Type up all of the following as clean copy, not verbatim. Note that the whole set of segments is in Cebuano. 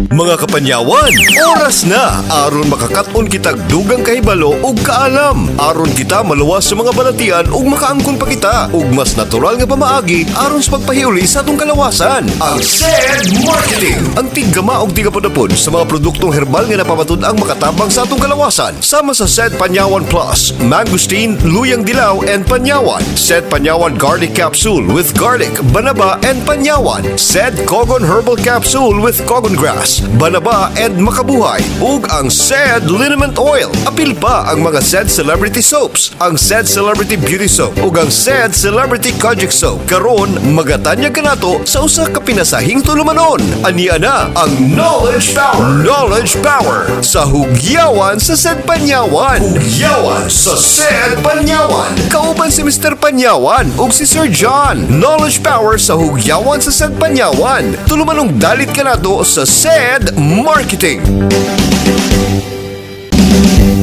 Mga kapanyawan, oras na aron makakat-on kitag dugang kahibalo ug kaalam. Aron kita maluwas sa mga balatian ug makaangkon pa kita ug mas natural nga pamaagi aron sa pagpahiuli sa atong kalawasan. Ang SED Marketing, ang tiggama og tigapudapod sa mga produktong herbal nga napamatud-ang makatabang sa atong kalawasan. Sama sa SED Panyawan Plus, Mangosteen, Luyang Dilaw and Panyawan. SED Panyawan Garlic Capsule with garlic, banaba and panyawan. SED Kogon Herbal Capsule with Kogon Grass, banaba and makabuhay. Ug ang SED Liniment Oil. Apil pa ang mga SED Celebrity Soaps, ang SED Celebrity Beauty Soap ug ang SED Celebrity Kojic Soap. Karon magatanyag kanato sa usa ka pinasahing tulumanon. Ania na ang Knowledge Power. Knowledge Power sa Hugyawan sa SED Panyawan. Hugyawan sa SED Panyawan. Kauban si Mr. Panyawan ug si Sir John. Knowledge Power sa Hugyawan sa SED Panyawan. Tulumanong dalit kanato sa SED Marketing.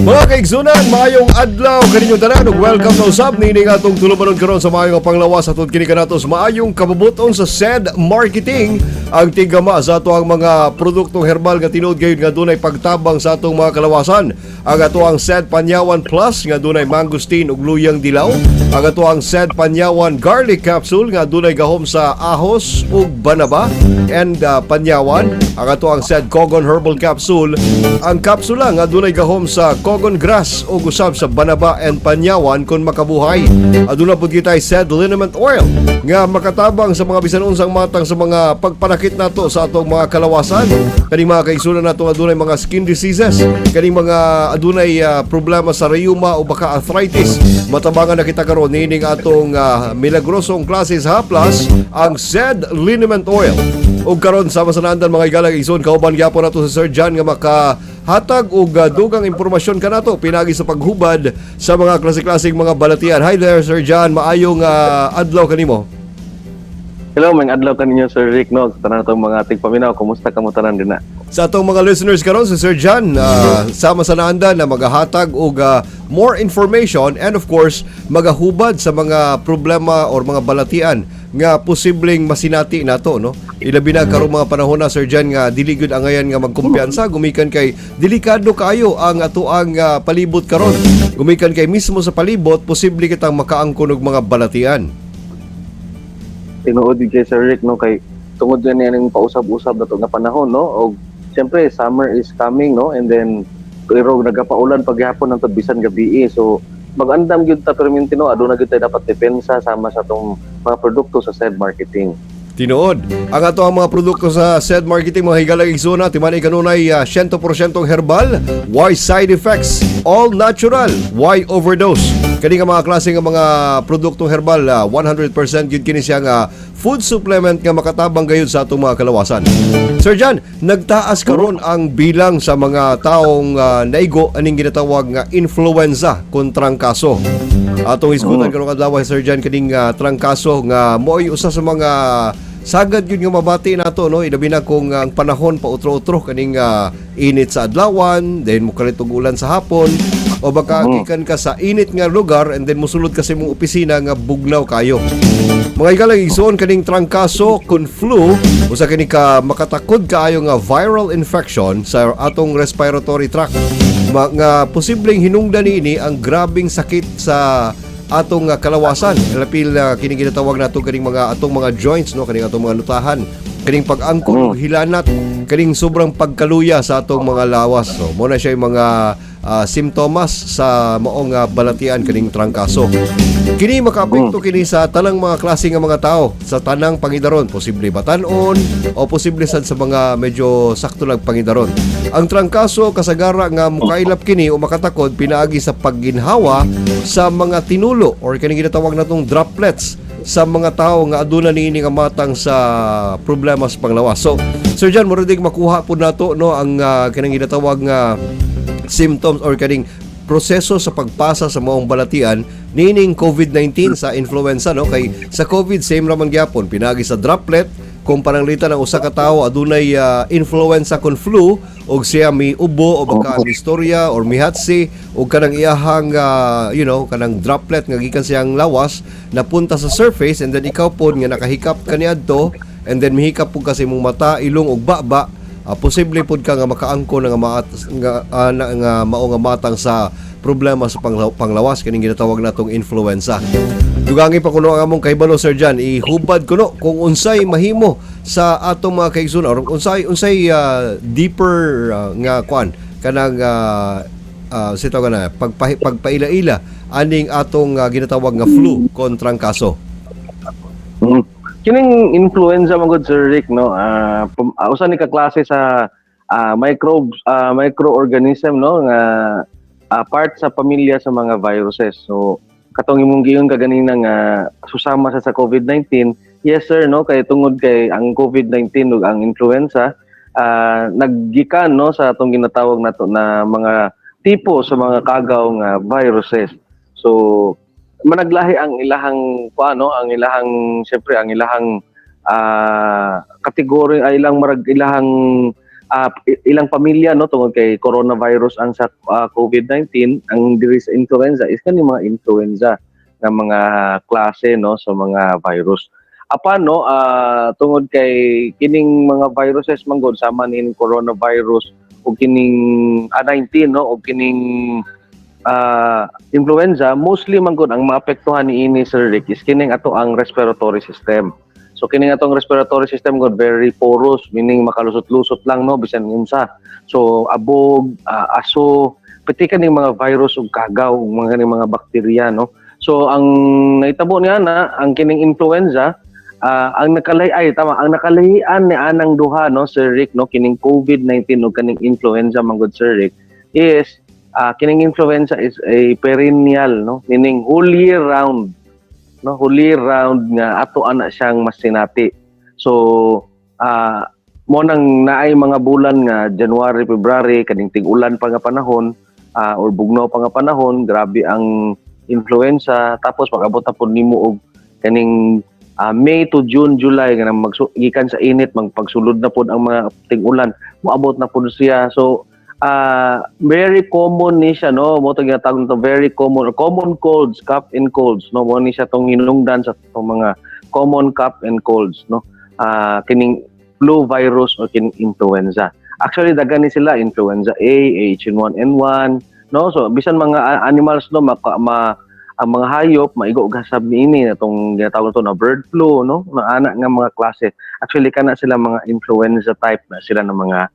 Mga kaigsunan, maayong adlaw kaninyong tanan ug welcome na usab niini nga atong tulumanon karon sa maayong panglawas atud kini kanato sa maayong kabubuton sa SED Marketing, ang tigama sa ato ang mga produktong herbal nga tinuod gayud nga dunay pagtabang sa atong mga kalawasan. Ang ato ang SED Panyawan Plus nga dunay mangosteen ug luyang dilaw. Ang ato ang SED Panyawan Garlic Capsule nga dunay gahom sa ahos ug banaba and panyawan. Ang ato ang SED Kogon Herbal Capsule, ang kapsula nga dunay gahom sa Kogon Grass ug usab sa banaba and panyawan kung makabuhay. Aduna pud kitay SED Liniment Oil nga makatabang sa mga bisan unsang matang sa mga pagpanakit nato sa atong mga kalawasan. Kaning mga kaigsunan nato nga adunay mga skin diseases, kaning mga adunay problema sa rheuma o baka arthritis. Matabangan na kita karon niining atong milagrosong klase sa haplas, ang SED Liniment Oil. Ug karon sama sa naandan, mga igalang igsoon, kauban gyapon nato si Sir John nga makahatag og dugang impormasyon kanato pinagi sa paghubad sa mga klase-klaseng mga balatian. Hi there, Sir John, maayong adlaw kanimo. Hello, maayong adlaw kaninyo, Sir Rick, no. Sa tanan atong mga tigpaminaw, kumusta kamo tanan dinha? Sa atong mga listeners karon, si Sir John sama sa naandan na magahatag og more information and of course magahubad sa mga problema or mga balatian nga posibleng masinati nato, no? Ilabi na karong mga panahon na, Sir John, nga dili gyud angayan nga magkumpiyansa gumikan kay delikado kaayo ang atoang palibot karon, gumikan kay mismo sa palibot posible kitang makaangkon og mga balatian. Tinuod kay Sir Rick, no, kay tungod yan ning pausab-usab na to nga panahon, no, og siyempre summer is coming, no, and then pero nagapaulan paghapon ng bisan gabi, so magandam gyud ta perminti, no, aduna gyud tay dapat depensa sama sa atong mga produkto sa SED Marketing. Tinuod. Ang ato ang mga produkto sa SED Marketing, mga higalang igsoon, timan kanunay 100% herbal, why side effects, all natural, why overdose. Kani nga mga klase nga mga produktong herbal, 100% gyud kini siya nga food supplement nga makatabang gayud sa atong mga kalawasan. Sir John, nagtaas karon ang bilang sa mga taong naigo aning ginatawag nga influenza kon trangkaso. Atong hisgutan karong adlaw, Sir John, kaning trangkaso nga mo'y usa sa mga sagad gyud nga mabati nato, no, ilabi na kung ang panahon pa utro-utro kaning init sa adlawan, then mokalit og ulan sa hapon, o baka gikan ka sa init nga lugar and then mosulod ka sa imong opisina nga bugnaw kayo. Mga igalang igsoon, kaning trangkaso kun flu, usa kini ka makatakod kaayo nga viral infection sa atong respiratory tract nga posibleng hinungdan niini ang grabing sakit sa atong kalawasan, lapil kini ginatawag nato kaning mga atong mga joints, no, kaning atong mga lutahan, kaning pag-angkon og hilanat, kaning sobrang pagkaluya sa atong mga lawas. So mo na siya yung mga simptomas sa maong balatian kaning trangkaso. Kini makaapekto kini sa tanang mga klase nga mga tao sa tanang pangidaron, posible batan-on o posible sad sa mga medyo sakto lang pangidaron. Ang trangkaso kasagara nga mukailap kini o makatakod pinaagi sa pagginhawa sa mga tinulo or kaning ginatawag natong droplets sa mga tao nga aduna niini nga matang sa problema sa panglawas. So, Sir John, mura dig makuha po nato, no, ang kanang ginatawag nga symptoms or kaning proseso sa pagpasa sa maong balatian niining COVID-19 sa influenza, no, kay sa COVID same ra man gyapon pinagi sa droplet. Kung pananglitan ang usa ka tawo adunay influenza kon flu og siya mi ubo o baka mi istorya or mihatsi og kanang iyahang kanang droplet nga gikan siyang lawas napunta sa surface and then ikaw pod nga nakahikap kaniadto and then mihikap pud ka sa imong mata, ilong ug baba. Posible pud ka nga makaangko na nga maat, nga, na, nga mao nga matang sa problema sa panglawas, kining ginatawag natong influenza. Dugangi pa kuno ang among kahibalo, Sir John, ihubad kuno kung unsay mahimo sa atong mga kaigsoon or unsay unsay deeper nga kuan kanang sito ka na pagpaila-ila aning atong ginatawag nga flu kontrang kaso. Kining influenza man gud, Sir Rick, no, usa ni ka klase sa microbes, microorganism, no, nga part sa pamilya sa mga viruses. So katong imong giingon kaganina nga susama sa COVID-19, yes sir, no, kay tungod kay ang COVID-19 ug ang influenza naggikan, no, sa atong ginatawag nato na mga tipo sa mga kagaw nga viruses. So managlahi ang ilahang kuano, ang ilahang, siyempre ang ilahang kategory ay ilang marag ilahang ilang pamilya, no, tungod kay coronavirus ang sa COVID-19, ang diri sa influenza is kani mga influenza nga mga klase, no, sa mga virus. Apan, no, tungod kay kining mga viruses man gud, sama ni coronavirus ug kining 19, no, ug kining influenza, mostly man gud ang maapektuhan niini, Sir Rick, is kining ato ang respiratory system. So kining atong respiratory system gud very porous, meaning makalusot-lusot lang, no, bisan unsa. So abog, aso, pati kaning mga virus ug kagaw ug mga kaning mga bakterya, no. So ang nahitabo niya na ang kining influenza, ang nakalahi ay tama, ang nakalahian ni anang duha, no, Sir Rick, no, kining COVID-19 ug kaning influenza man gud, Sir Rick, is kining influenza is a perennial, no, meaning whole year round, no, whole year round nga ato ana siyang masinati. So mo nang naay mga bulan nga January, February, kaning tig-ulan pa nga panahon or bugnaw pa nga panahon, grabe ang influenza. Tapos pag-abot na pud nimo og kaning May to June, July nga gikan sa init magpagsulod na pud ang mga ting-ulan, moabot na pud siya. So very common ni siya, no, mo to ginatawag to very common or common colds, cough and colds, no. Mo ni siya tong hinungdan sa tong mga common cough and colds, no, kining flu virus o kining influenza. Actually daghan ni sila: influenza A, H1N1, no. So bisan mga animals, no, maka, ma, ang mga hayop maigo gasab niini na tong ginatawag to na bird flu, no, na ana nga mga klase. Actually kana sila mga influenza type na sila ng mga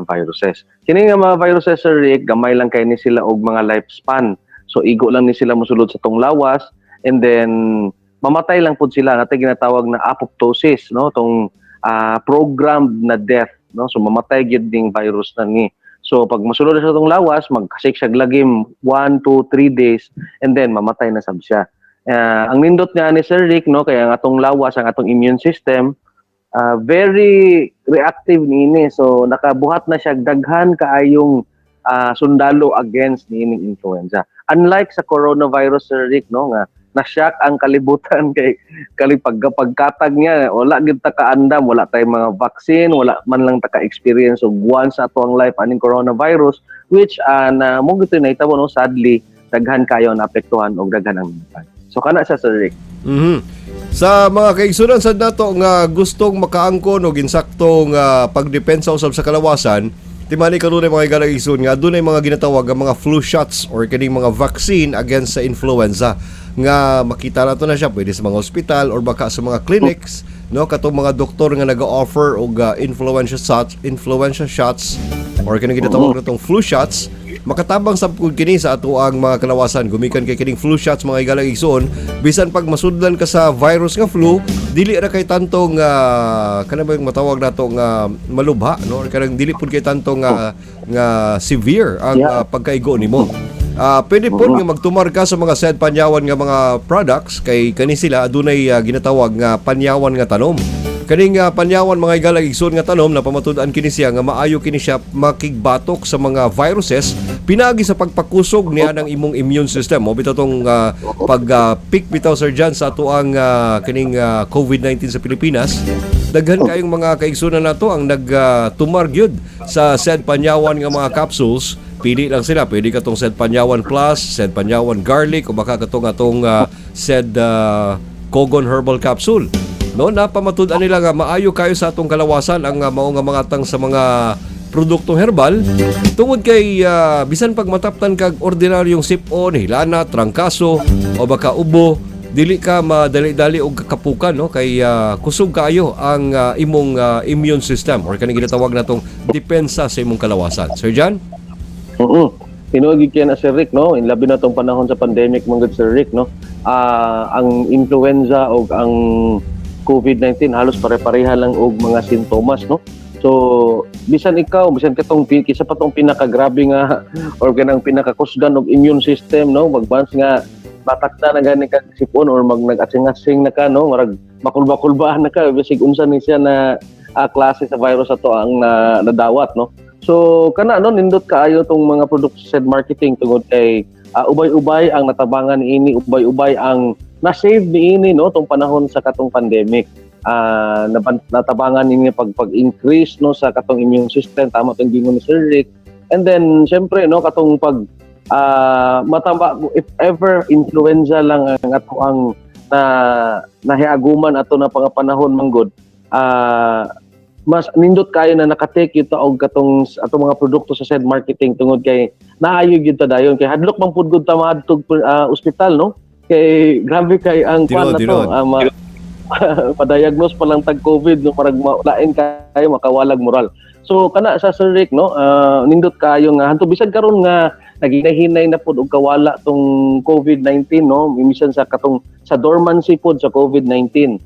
viruses. Kini nga mga viruses, Sir Rick, gamay lang kay ni sila og mga lifespan. So igo lang ni sila mosulod sa tong lawas and then mamatay lang pud sila, natin ginatawag na apoptosis, no, tong programmed na death, no. So mamatay gyud ning virus na ni. So pag mosulod na sa tong lawas, magkasik siya lagim 1 2 3 days and then mamatay na sab siya. Ang nindot nga ni Sir Rick, no, kaya ang atong lawas, ang atong immune system, very reactive niini. So nakabuhat na siya daghan kaayong sundalo against niining influenza. Unlike sa coronavirus, Sir Rick, no, nga nasyak ang kalibutan kay kali pagkatag niya, wala gyud ta kaandam, wala tay mga vaccine, wala man lang ta ka-experience og once ato ang life aning coronavirus, which na mo gito nahitabo, no, sadly daghan kayo na apektuhan og daghan ang namatay. So kana siya, Sir Rick. Sa mga kaigsunan sad nato nga gustong makaangkon og insaktong pagdepensa usab sa kalawasan, timani kanunay, mga higalang igsoon, nga adunay mga ginatawag nga mga flu shots or kining mga vaccine against sa influenza nga makita nato na siya pwede sa mga ospital or baka sa mga clinics, no, katong mga doktor nga nag-offer og influenza shots or kining ginatawag natong flu shots. Makatabang sa pud kini sa ato ang mga kalawasan gumikan kay kining flu shots, mga higalang igsoon, bisan pag masudlan ka sa virus nga flu, dili ra kay tantong kanang bang matawag nato nga malubha, no, or kanang dili pud kay tanto nga nga severe ang pagkaigo nimo. Pwede po nga magtumar ka sa mga said Panyawan nga mga products kay kani sila adunay ginatawag nga Panyawan nga tanom. Kaning Panyawan, mga higalang igsoon, nga tanom na pamatud-an kini siya nga maayo kini siya makigbatok sa mga viruses pinaagi sa pagpakusog niya ng imong immune system. Mo bitaw tong pag peak bitaw, Sir John, sa ato ang kining COVID-19 sa Pilipinas. Daghan kayong mga kaigsunan nato ang nagtumar gyud sa said Panyawan nga mga capsules. Pili lang sila. Pwede katong said Panyawan Plus, said Panyawan Garlic, o baka katong atong said Kogon Herbal Capsule. No, napamatud-an nila nga maayo kayo sa atong kalawasan ang mao nga mga tang sa mga produktong herbal tungod kay bisan pag mataptan kag ordinaryong sipon, hilana, trangkaso o baka ubo, dili ka madali-dali og kakapukan, no, kay kusog kaayo ang imong immune system or kaning ginatawag natong depensa sa imong kalawasan. Sir John? Oo. Tinuod gyud kay na, Sir Rick, no? In labi na tong panahon sa pandemic man gud, Sir Rick, no? Ang influenza o ang COVID-19 halos pare-pareha lang og mga sintomas, no? So, bisan ikaw, bisan katong kisa pa tong pinakagrabe nga or kanang pinakakusgan og immune system, no? Magbans nga matakda na gani ka sipon or mag nag-asing-asing na ka, no? Marag makulba-kulbaan na ka bisig unsa ni siya na klase sa virus ato ang nadawat, no? So kana, no, nindot kaayo tong mga produkto sa marketing tungod kay ubay-ubay ang natabangan niini, ubay-ubay ang na-save niini, no, tong panahon sa katong pandemic. Natabangan niini pag pag-increase, no, sa katong immune system, tama tong gingon ni Sir Rick. And then syempre, no, katong pag matamba, if ever influenza lang ang ato ang na nahiaguman ato na pangapanahon manggod, mas nindot kayo na nakatake gyud ta og katong atong mga produkto sa said marketing tungod kay naayo gyud ta dayon kay hadlok man pud gud ta mahadtog ospital, no, kay grabe kay ang kwan na to, pa-diagnose pa lang tag COVID, no, parang lain kayo makawalag moral. So kana sa Sir Rick, no, nindot kayo nga hanto bisan karon nga naginahinay na pud og kawala tong COVID-19, no, minsan sa katong sa dormancy pod sa COVID-19,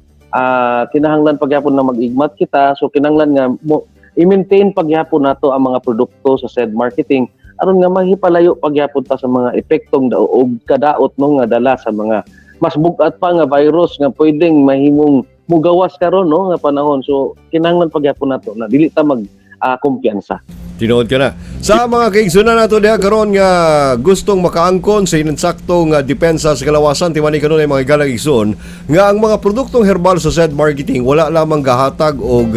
kinahanglan pagyapon na mag-igmat kita. So kinahanglan nga mo i-maintain pagyapon nato ang mga produkto sa said marketing aron nga mahipalayo pagyapon ta sa mga epektong dao og kadaot, no, nga dala sa mga mas bugat pa nga virus nga pwedeng mahimong mugawas karon, no, nga panahon. So kinahanglan pagyapon nato na dili ta mag kumpiyansa. Tinuod ka na. Sa mga kaigsunan nato diha karon nga gustong makaangkon sa insaktong depensa sa kalawasan, timani kanunay, mga higalang igsoon, nga ang mga produktong herbal sa said marketing wala lamang gahatag og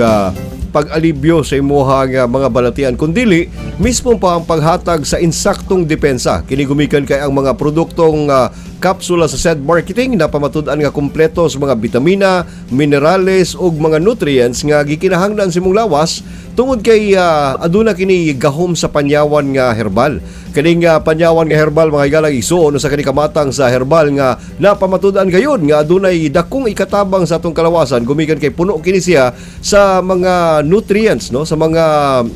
pag-alibyo sa imuhang mga balatian kundili mismo pa ang paghatag sa insaktong depensa. Kini gumikan kay ang mga produktong kapsula sa said marketing na pamatud-an nga kumpleto sa mga bitamina, minerales ug mga nutrients nga gikinahanglan sa imong lawas tungod kay aduna kini gahom sa panyawan nga herbal. Kaning panyawan nga herbal, mga higalang igsoon, sa kani kamatang sa herbal nga napamatud-an gayon nga adunay dakong ikatabang sa atong kalawasan gumikan kay puno kini siya sa mga nutrients, no, sa mga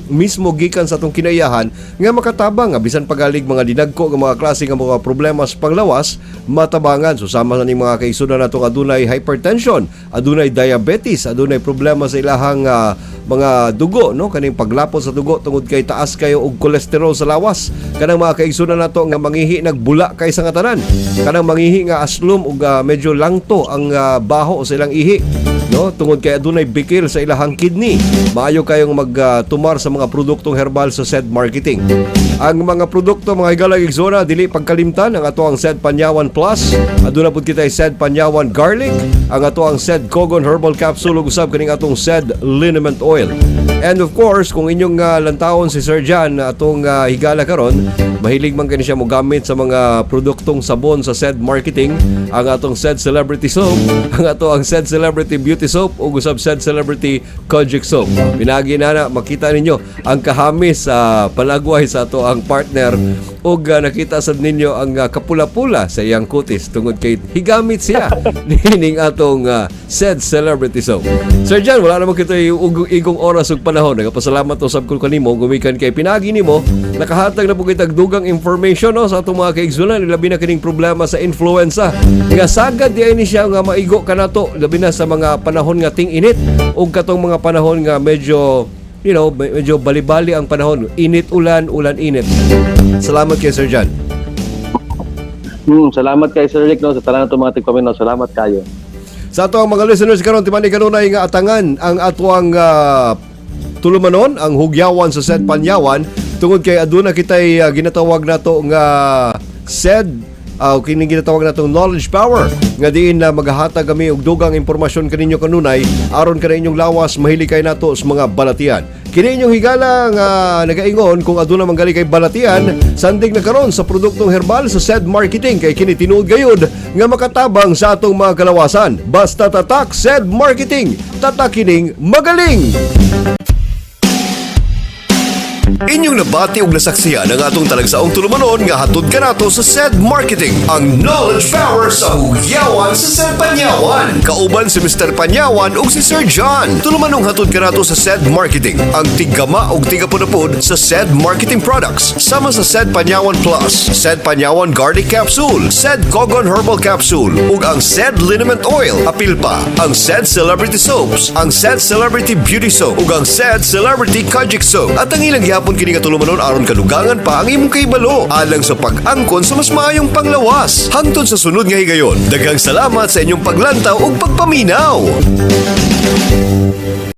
mismo gikan sa atong kinaiyahan nga makatabang nga bisan pagalig mga dinagko nga mga klase nga mga problema sa panglawas matabangan. So sama sa ning mga kaigsunan nato nga adunay hypertension, adunay diabetes, adunay problema sa ilahang mga dugo, no, kaning paglapot sa dugo tungod kay taas kayo og kolesterol sa lawas, kanang mga kaigsunan nato nga mangihi nagbula kay sa nga tanan, kanang mangihi nga aslom ug medyo langto ang baho sa ilang ihi, no, tungod kay adunay bikil sa ilahang kidney, maayo kayong magtumar sa mga produktong herbal sa said marketing. Ang mga produkto, mga higalang igsoona, dili pagkalimtan ang ato ang Sed Panyawan Plus. Aduna pud kita Sed Panyawan Garlic, ang ato ang Sed Kogon Herbal Capsule ug usab kaning atong Sed Liniment Oil. And of course, kung inyong lantawon si Sir John atong higala karon, mahilig man kani siya mogamit sa mga produktong sabon sa Sed Marketing, ang atong Sed Celebrity Soap, ang ato ang Sed Celebrity Beauty Soap ug usab Sed Celebrity Kojic Soap. Pinagi na makita ninyo ang kahamis sa palagway sa ato ang partner ug nakita sad ninyo ang kapula-pula sa iyang kutis tungod kay higamit siya nining atong Sed Celebrity Soap. Sir John, wala naman kita igong oras ug panahon. Nagapasalamat usab ko kanimo gumikan kay pinagi nimo nakahatag na po kitag dugang information, no, sa atong mga kaigsunan, labi na kining problema sa influenza. Nga sagad di ay ni siya nga maigo kanato labi na sa mga panahon nga ting-init ug katong mga panahon nga medyo bali-bali ang panahon. Init ulan, ulan init. Salamat kay Sir John. Salamat kay Sir Rick, no, sa tanan nato mga tigpaminaw. Salamat kayo. Sa ato ang mga listeners karon, timani kanunay nga atangan ang ato ang tulumanon, ang hugyawan sa Sed Panyawan tungod kay aduna kitay ginatawag nato nga Sed kining ginatawag natong knowledge power nga diin na maghahatag kami og dugang impormasyon kaninyo kanunay aron kana inyong lawas mahili kay nato sa mga balatian. Kini inyong higala nga nagaingon kung aduna man gali kay balatian, sandig na karon sa produktong herbal sa SED Marketing kay kini tinuod gayud nga makatabang sa atong mga kalawasan. Basta tatak SED Marketing, tatak kining magaling. Inyong nabati og nasaksihan ang atong talagsaong tulumanon nga hatod kanato sa SED Marketing, ang knowledge power sa hugyawan sa SED Panyawan. Kauban si Mr. Panyawan ug si Sir John. Tulumanong hatod kanato sa SED Marketing, ang tiggama ug tigapunapod sa SED Marketing products. Sama sa SED Panyawan Plus, SED Panyawan Garlic Capsule, SED Kogon Herbal Capsule, ug ang SED Liniment Oil. Apil pa ang SED Celebrity Soaps, ang SED Celebrity Beauty Soap, ug ang SED Celebrity Kojic Soap. At ang ilang gihapon kini nga tulumanon aron kadugangan pa ang imong kahibalo alang sa pag-angkon sa mas maayong panglawas. Hangtod sa sunod nga higayon. Daghang salamat sa inyong paglantaw ug pagpaminaw.